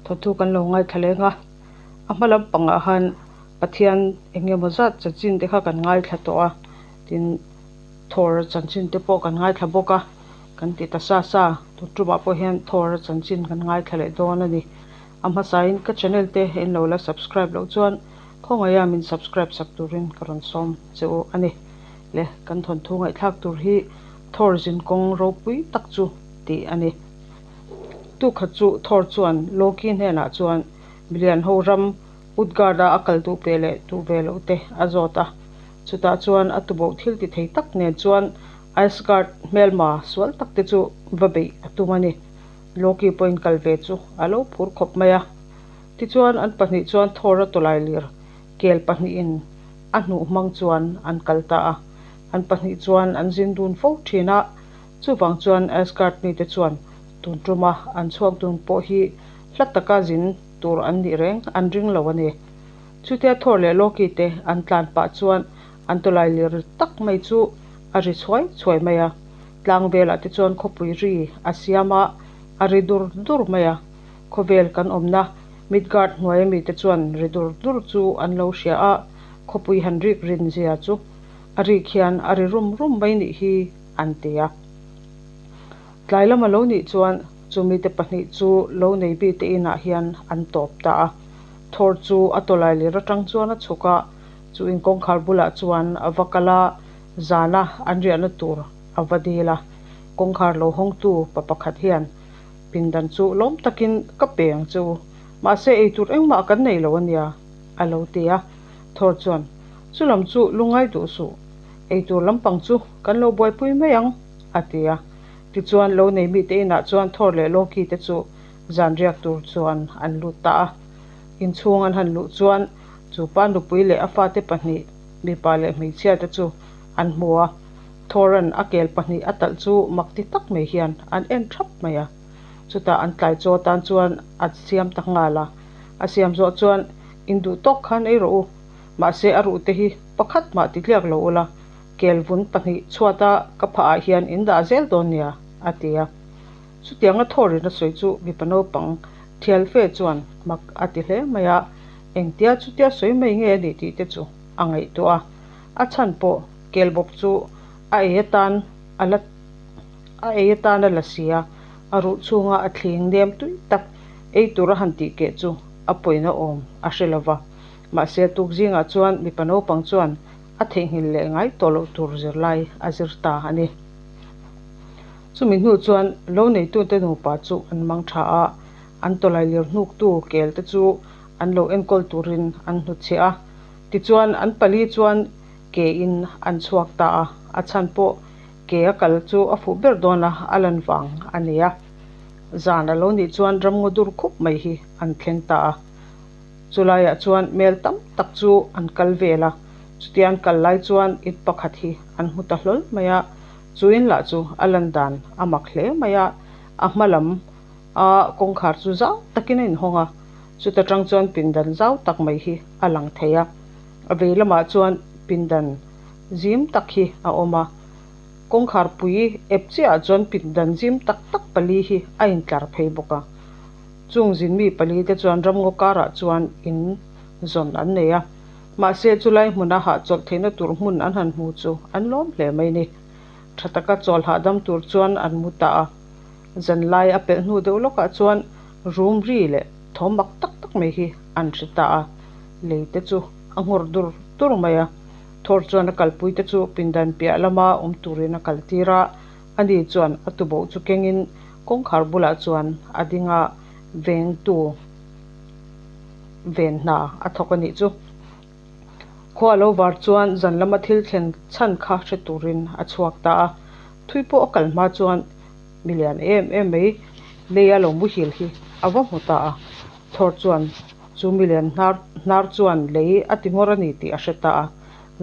Thawnthu kan lo ngaithla leng a, a hma lampangah han Pathian eng emaw zat chanchin te kha kan ngaithla tawh a, tin Thor chanchin te pawh kan ngaithla bawk a, kan ti ta sa sa, tun tumah pawh hian Thor chanchin kan ngaithla leh dawn a ni. A hmasain ka channel te in lo la subscribe loh chuan khawngaiha min subscribe sak turin ka rawn sawm che u a ni. Le kan thawnthu ngaihthlak tur hi Thor zinkawng ropui tak chu tih a ni. Tukhat chu Thor chuan Loki hnenah chuan milian ho ram Utgard-a a kal duh pe leh duh ve loh te a zawt a. Chutah chuan a tuboh thil ti thei tak nen chuan Asgard hmelma sual tak te chu va beih a tum a ni. Loki pawhin kal ve chu a lo phur khawp mai a. Tichuan an pahnih chuan Thor-a tawlailir kel pahnihin a hnuh hmang chuan an kal ta a. An pahnih chuan an zin dun fo thin a, chuvang chuan Asgard mite chuan tun tuma an chhuak dun pawh hi hla taka zin tur an nih reng an ring lo a ni. Chutia Thor leh Loki te an tlan pah chuan an tawlailir tak mai chu a ri chhuai chhuai mai a. Tlang velah te chuan khawpui ri a siam a, a ri dur dur mai a. Khawvel kan awmna Midgard hnuaia mite chuan ri dur dur chu an lo hria a, khawpui han rik rin zia chu a rik hian a ri rum rum mai nih hi an ti a. Tlai lama lo nih chuan chu mite pahnih chu lo nei bite inah hian an tawp ta a. Thor chu a tawlai lir atang chuan a chhuk a, chu in kawngkhar bulah chuan a va kal a, zana an riahna tur a va dil a. Kawngkhar lo hawngtu pa pakhat hian pindan chu lawm takin ka pe ang che u, mahse eitur engmah kan nei lo ania, a lo ti a. Thor chuan, Chu lam chu lungngai duh suh, eitur lampang chu kan lo buaipui mai ang, a ti a. Tichuan lo nei mite inah chuan Thor leh Loki te chu zan riak tur chuan an lut ta a. Inchhung an han luh chuan chu pa nupui leh a fate pahnih, mipa leh hmeichhia te chu an hmu a. Thoran a kel pahnih a talh chu mak ti tak mai hian an en thap mai a. Chutah an tlai chaw tan chuan a siam ta nghal a. A siam zawh chuan in duh tawk khan ei rawh u, mahse a ruh te hi pakhat mah ti tliak lo ula, kel vun pahnih chhuata ka phah ah hian in dah zel dawn nia, a ti a. Chutianga Thorin a sawi chu mipa naupang thial fe chuan mak a ti hle mai a, engtia chutia sawi mai nge a nih tih te chu a ngaihtuah a. A chhan pawh kel bawp chu a ei atan a la a ei atan a la si a, a ruh chhunga a thling nem tui tak ei tur a han tih keh chu a pawina awm a hre lo va. Mahse tuk zingah chuan mipa naupang chuan a theihnghilh leh ngai tawh loh tur zirlai a zir ta a ni. Chumi hnu chuan lo neitute nupa chu an mang tha a, an tawlailir hnuktu kel te chu an lo enkawl turin an hnutchhiah a. Tichuan an pali chuan ke in an chhuak ta a, a chhan pawh ke a kal chu a fuh ber dawn a, a lan vang a ni a. Zan a lo nih chuan ramngaw dur khup mai hi an thleng ta a. Chulaiah chuan mel tam tak chu an kal vel a, chutia an kal lai chuan in pakhat hi an hmu ta hlawl mai a, chu in lah chu a lan dan a mak hle mai a, a hma lam a kawngkhar chu zau takin a inhawng a, chuta tang chuan pindan zau tak mai hi a lang thei a, a vei lamah chuan pindan zim tak hi a awm a, kawngkhar pui ep chiahah chuan pindan zim tak tak pali hi a intlar phei bawk a. Chung zinmi pali te chuan ramngaw karah chuan in zawn an nei a, mahse chulai hmuna hahchawlh theihna tur hmun an han hmu chu an lawm hle mai ni. Tha taka chawl hahdam tur chuan an mu ta a, zanlai a pelh hnu deuh lawkah chuan rum ri leh thawm mak tak tak mai hi an hre ta a, lei te chu a nghawr dur dur mai a. Thawr chuan a kalpui te chu pindan piah lama awm turin a kaltir a, ani chuan a tuboh chu kengin Kawngkhar bulah chuan a ding a, vengtu ven hna a thawk a nih chu. Khua lo var chuan zan lama thil thlen chhan kha hre turin a chhuak ta a, thui pawh a kal hma chuan milian em em mai leia lo muhil hi a va hmu ta a. Thawr chuan chu milian hnar hnar chuan lei a ti ngawr a ni tih a hre ta a,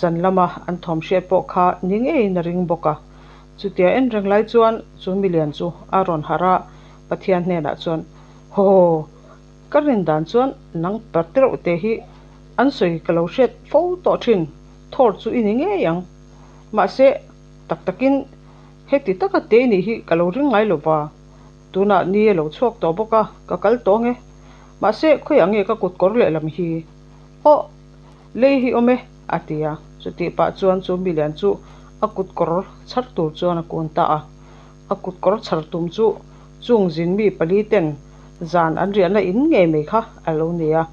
zan lama an thawm hriat pawh kha ni ngeiin a ring bawk a. Chutia en reng lai chuan chu milian chu a rawn harh a, Pathian hnenah chuan, Haw, ka rin dan chuan nang party reuh te hi an sawi ka lo hriat fo tawh thin, thawr chu i ni ngei ang. Mahse, tak takin heti taka te nih hi ka lo ring ngai lo va, tunah ni a lo chhuak tawh bawk a, ka kal tawng e. Mahse, khawiah nge ka kut kawr lehlam hi? Aw, lei hi awm e, a ti a. Chutih pah chuan chu milian chu a kut kawr chhar tur chuan a kun ta a. A kut kawr chhar tum chu chung zin mi pali ten zan an riahna in ngei mai kha a lo ni a.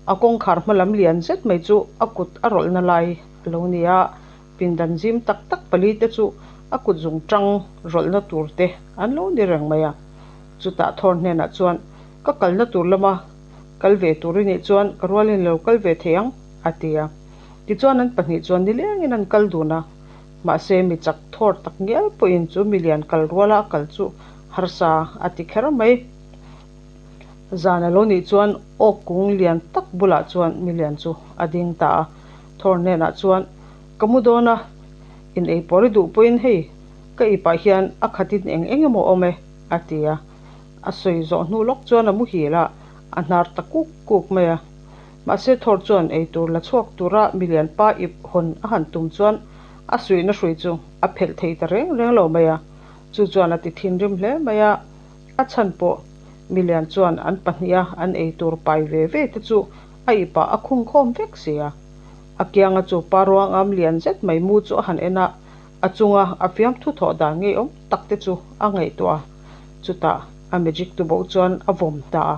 A kawngkhar hma lam lian zet mai chu a kut a rawlhna lai a lo ni a. Pindan zim tak tak pali te chu a kut zung tang rawlhna tur te an lo ni reng mai a. Chutah Thor hnenah chuan, Ka kalna tur lama kal ve tur i nih chuan ka rualin lo kal ve thei ang, a ti a. Tichuan an pahnih chuan nilengin an kal dun a. Mahse mi chak Thor tak ngial pawhin chu milian kal ruala a kal chu harsa a ti kher mai. Zan a lo nih chuan awk kung lian tak bulah chuan milian chu a ding ta a. Thor hnenah chuan, Ka mu dawn a, in ei pawr i duh pawhin hei ka ipah hian a khatin eng eng emaw awm e, a ti a. A sawi zawh hnu lawk chuan a muhil a, a hnar ta kuk kuk mai a. Mahse Thor chuan ei tur la chhuak tura milian pa ip hawn a han tum chuan a suihna hrui chu a phelh thei ta reng reng lo mai a. Chu chuan a ti thinrim hle mai a, a chhan pawh milian chuan an pahniha an ei tur pai ve ve te chu a ipah a khung khawm vek si a. A kianga chu pa ruangam lian zet mai mu chu a han en a, a chunga a fiamthu thawh dan ngeiawm tak te chu a ngaihtuah a, chutah a magic tuboh chuan a vawm ta a.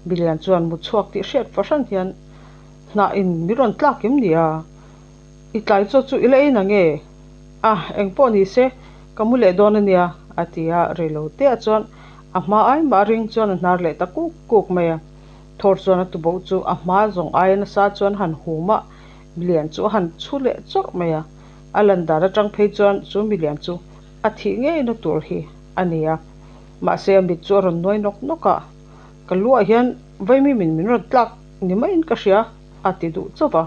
Milian chuan mut chhuak tih hriat fahran hian hnah in mi rawn tlak em ni a? I tlai chaw chu i la ei na nge? A, engpawh ni se, ka mu leh dawn a nia, a ti a, reilo te ah chuan a hma ai mah ring chuan a hnar leh ta kuk kuk mai a. Thor chuan a tuboh chu a hma zawng aia nasa chuan han hum a, milian chu a han chhu leh chawrh mai a. A lan dan atang phei chuan chu milian chu a thih ngeina tur hi a ni a. Mahse a mit chu a rawn nuai nawk nawk a, Ka luah hian vaimimin min rawn tlak ni maiin ka hria, a ti duh chauh va.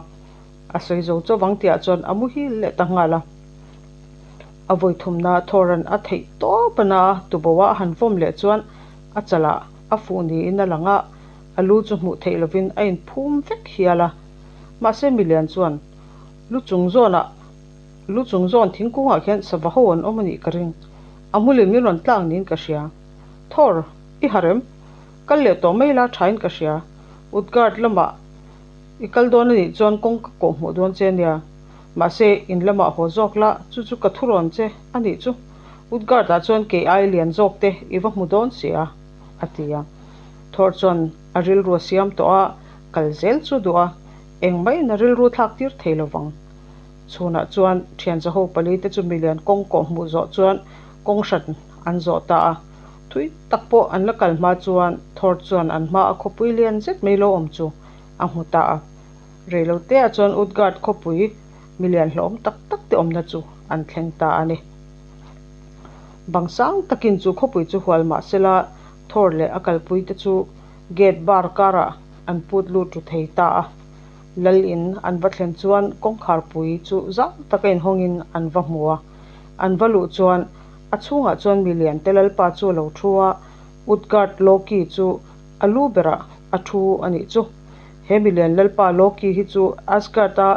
A sawi zo chauh vang tihah chuan a muhil leh ta nghal a. A vawi thumna Thoran a theih tawp a na tuboh a han vawm leh chuan a chalah a fuh niin a lang a, a lu chu hmuh theih lovin a inphum vek hial a. Mahse milian chuan lu chung zawnah lu chung zawn thingkungah khian sava ho an awm a nih ka ring. A hmulin min rawn tlak niin ka hria. Thor, i harh em? Kal leh tawh mai la thain ka hria. Utgard lamah i kal dawn a nih chuan kawng ka kawh hmuh dawn che ania. Mahse, in lamah haw zawk la, chu chu ka thurawn che a nih chu. Utgard-ah chuan kei ai lian zawk te i va hmu dawn si a, a ti a. Thor chuan a rilru a siam tawh a, kal zel chu duh a, engmah in a rilru thlak tir thei lo vang. Chhunah chuan thian zaho pali te chu milian kawng kawh hmuh zawh chuan kawng hran an zawh ta a. Thui tak pawh an la kal hma chuan Thor chuan an hma a khawpui lian zet mai lo awm chu a hmu ta a. Reiloteah chuan Utgard khawpui milian hlawm tak tak te awmna chu an thleng ta a ni. Bang sang takin chu khawpui chu hual mah sela Thor leh a kalpui te chu gate bar karah an put lut ru thei ta a. Lal in an va thlen chuan kawngkhar pui chu zau taka inhawngin an va hmu a. An va luh chuan a chhungah chuan milian te lalpa chu a lo thu a, Utgard Loki chu a lu berah a thu a nih chu. He milian lalpa Loki hi chu Asgard-a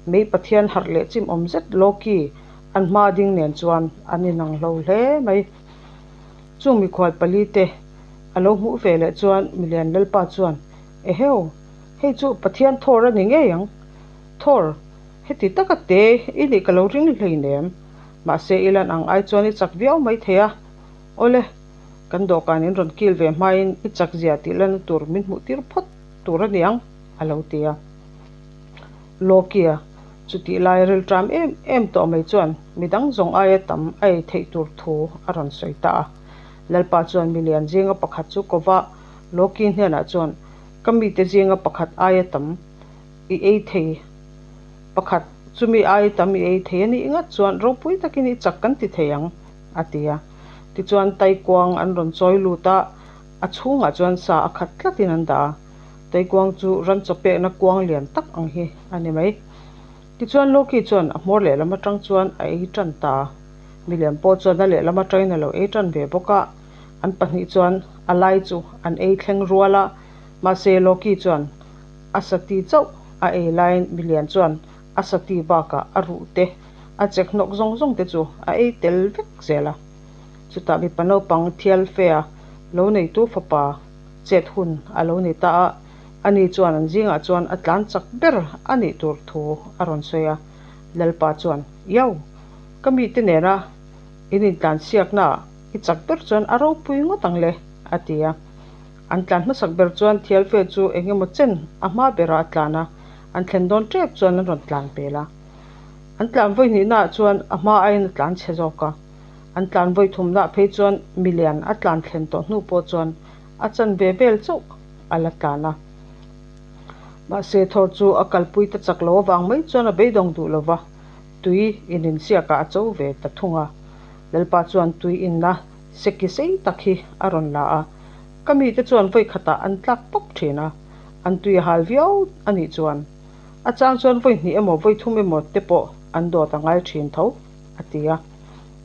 mei pathian harh leh chim awm zet Loki an hma ding nen chuan an inang hlo hle mai. Chung mikhual pali te a lo hmuh ve leh chuan milian lalpa chuan, Eheu, hei chu Pathian Thor a ni ngei ang. Thor, heti taka te i nih ka lo ring hleinem. Mahse i lan ang ai chuan i chak viau mai thei a. Awle, kan dawhkan in rawn kil ve hmain i chak zia tih lana tur min hmuh tir phawt tur a niang, a lo ti a. Loki-a chutih lai rilṭam em em tawh mai chuan midang zawng aia tam a ei theih tur thu a rawn sawi ta a. Lalpa chuan milian zinga pakhat chu kova Loki hnenah chuan, Ka mite zinga pakhat aia tam i ei thei pakhat, chumi aia tam i ei thei a nih ngat chuan ropui takin i chak kan ti thei ang, a ti a. Tichuan taikuang an rawn chawi lut a, a chhungah chuan sa a khat tlatin an dah a. Taikuang chu ran chaw pekna kuang lian tak ang hi a ni mai. Tichuan Loki chuan a hmawr lehlam atang chuan a ei tan ta a. Milian pawh chuan a lehlam atangin a lo ei tan ve bawk a. An pahnih chuan a lai chu an ei thleng rual a, mahse Loki chuan a sati chauh a ei laiin milian chuan a sati bakah a ruh te, a chek hnawk zawng zawng te chu a ei tel vek zel a. Chutah mipa naupang Thialfea lo neitu fapa. Chet hun a lo ni ta a, ani chuan an zingah chuan a tlan chak ber a nih tur thu a rawn sawi a. Lalpa chuan, Iau, ka mite nena in intlansiaknaah i chak ber chuan a ropui ngawt ang le, a ti a. An tlan hmasak ber chuan Thialfe chu eng emaw chen a hma berah a tlan a, an thlen dawn tep chuan an rawn tlan pel a. An tlan vawi hnihnaah chuan a hma aiin a tlan chhe zawk a. An tlan vawi thumnaah phei chuan milian a tlan thlen tawh hnu pawh chuan a chanve vel chauh a la tlan a. Mahse Thor chu a kalpui ta chak lo avang mai chuan a beidawng duh lo va, tui ininsiakah a cho ve ta thung a. Lalpa chuan tui inna seki sei tak hi a rawn la a, ka mite chuan vawi khatah an tlak pawp thin a, an tui a hal viau a nih chuan a chang chuan vawi hnih emaw vawi thum emaw te pawh an dawt a ngai thin tho, a ti a.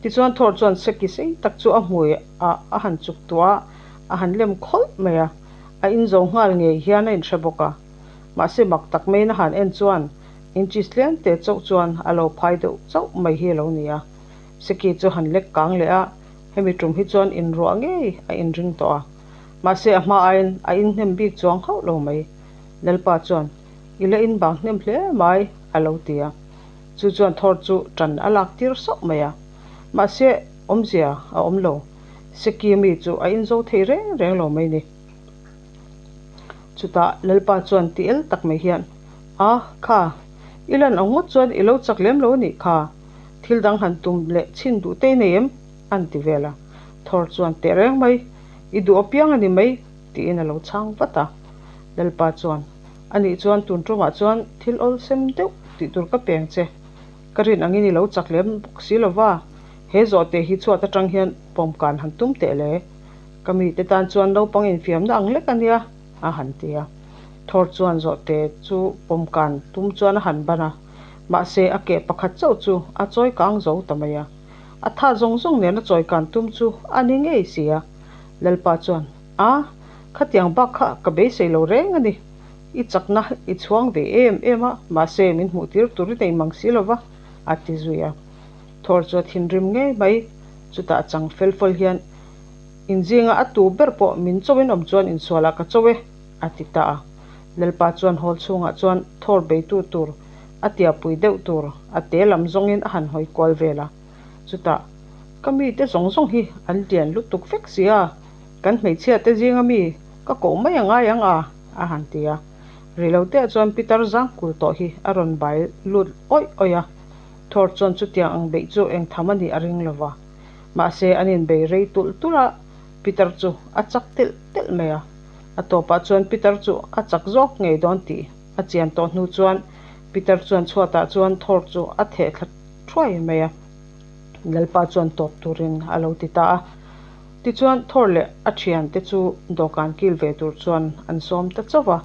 Tichuan Thor chuan seki sei tak chu a hmui ah a han chuk tuah a, a han lem khawlh mai a, a inzo nghal ngei hian a inhre bawk a. Mahse mak tak maiin a han en chuan inches tlem te chauh chuan a lo phai deuh chauh mai hi a lo ni a. Seki chu han lek kang leh a, hemi tum hi chuan inruah ngei a inring tawh a. Mahse a hma aiin a inhnem bik chuang hauh lo mai. Lalpa chuan, I la inbang hnem hle mai, a lo ti a. Chu chuan Thor chu ṭan a lak tir sauh mai a. Mahse, awmzia a awm lo. Seki mi chu a inzo thei reng reng lo mai ni. Chutah Lalpa chuan ti el tak mai hian, A, kha, i lan ang ngawt chuan i lo chak lem lo a nih kha. Thil dang han tum leh chhin duh te i nei em? a ni ti vel a. Thor chuan teh reng mai, I duh apiang a ni mai, tiin a lo chhang vat a. Lalpa chuan, A nih chuan tun tumah chuan thil awlsam deuh tih tur ka peng che. Ka rin angin i lo chak lem bawk si lo va, he zawhte hi chhuat atang hian pawmkan han tum teh le. Ka mite tan chuan naupang infiamna ang lek a nia, a han ti a. Thor chuan zawhte chu pawmkan tum chuan a han ban a, mahse a keh pakhat chauh chu a chawi kang zo ta mai a. A tha zawng zawng nena chawi kan tum chu a ni ngei si a. Lalpa chuan, A, khatiang bak kha ka beisei lo reng a ni. I chakna i chhuang ve em em a, mahse min hmuh tir tur i nei mang si lo va, a ti zui a. Thor chu a thinrim ngei mai. Chutah a chang fel fawl hian, Inzinga a tu ber pawh min cho in awm chuan insualah ka cho e, a ti ta a. Lalpa chuan hall chhungah chuan Thor beitu tur, a tiapui deuh tur, a te lam zawngin a han hawi kual vel a. Chutah, Ka mite zawng zawng hi an lian lutuk vek si a, kan hmeichhia te zinga mi ka koh mai a ngai ang a, a han ti a. Rilotea chuan Pitar zangkul tawh hi a rawn bai lut awih awih a. Thor chuan chutiang ang beih chu eng tham a nih a ring lo va. Mahse, an inbei rei tulh tulh a, Pitar chu a chak telh telh mai a. A tawpah chuan Pitar chu a chak zawk ngei dawn tih a chian tawh hnu chuan Pitar chuan chhuatah chuan Thor chu a theh thla thuai mai a. Lalpa chuan tawp turin a lo ti ta a. Tichuan Thor leh a thiante chu dawhkan kil ve tur chuan an sawm ta chauh a.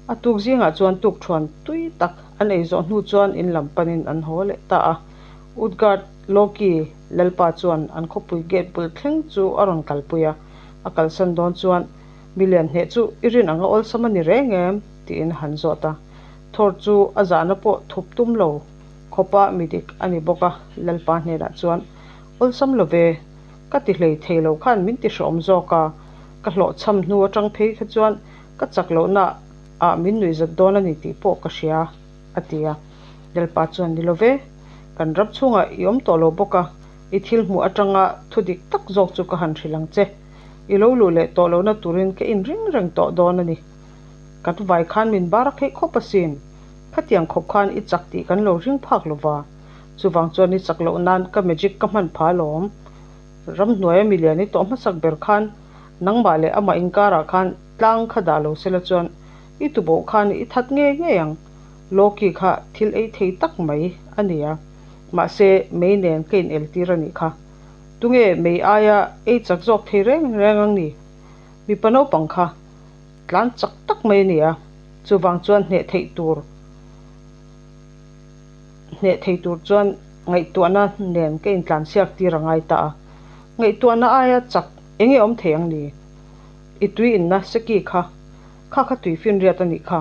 A tuk zingah chuan tukthuan tui tak an ei zawh hnu chuan in lam panin an haw leh ta a. Utgard Loki Lalpa chuan an khawpui gate bul thleng chu a rawn kalpui a. A kalsan dawn chuan Milian hneh chu i rin anga awlsam a ni reng em? tiin a han zawt a. Thor chu a zahna pawh thup tum lo khawpa mi dik a ni bawk a, Lalpa hnenah chuan, Awlsam lo ve, ka ti hlei thei lo khan min ti hreawm zawk a, ka hlawhchham hnu atang phei kha chuan ka chak lohna ah min nuihzat dawn a ni tih pawh ka hria, a ti a. Lalpa chuan, Ni lo ve, kan ram chhungah i awm tawh lo bawk a, i thil hmuh atanga thu dik tak zawk chu ka han hrilh ang che. I lo luh leh tawh lohna turin ka inring reng tawh dawn a ni. Kan vai khan min bar a kheih khawp asin. Khatiang khawp khan i chak tih kan lo ring phak lo va. Chuvang chuan i chak loh nan ka magic ka hman pha alawm. Ramhnuaia milian i tawh hmasak ber khan nangmah leh amah inkarah khan tlang kha dah lo sela chuan i tuboh khan i that ngei ngei ang. Loki kha thil ei thei tak mai a ni a. Mahse mei nen ka inel tir a nih kha. Tunge mei aia ei chak zawk thei reng reng ang ni? Mipa naupang kha. Tlan chak tak mai a ni a, chuvang chuan hneh theih tur hneh thei tur chuan ngaihtuahna nen ka intlansiak tir a ngai ta a. Ngaihtuahna aia chak eng nge awm thei ang ni? I tui inna seki kha, kha kha tuifinriat a nih kha.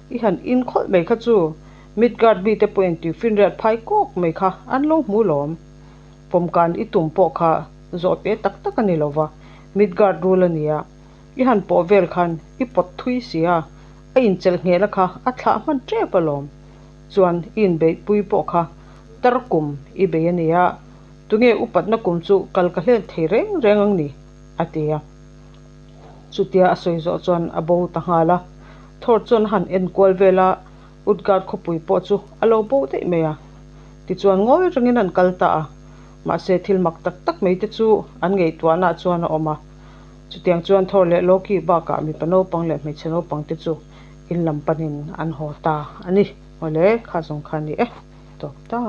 I han in khawlh mai kha chu Midgard mite pawhin tuifinriat phai kawk mai kha an lo hmu lawm. Pawmkan i tum pawh kha zawhte tak tak a ni lo va, Midgard rul a ni a. I han pawh vel khan i pawt thui si a, a inchelh nghehna kha a thlah hman tep alawm. Chuan i inbeihpui pawh kha tar kum i bei a nia, tunge upatna kum chu kal ka hlen thei reng reng ang ni? a ti a. Chutia a sawi zawh chuan a bo ta nghal a. Thor chuan a han en kual vel a, Utgard khawpui pawh chu a lo bo daih mai a. Tichuan ngawi rengin an kal ta a, mahse thil mak tak tak mai te chu an ngaihtuahnaah chuan a awm a. Chutiang chuan Thor leh Loki bakah mipa naupang leh hmeichhe naupang te chu in lam panin an haw ta a ni. Awle, kha zawng kha a ni e. Tawk ta.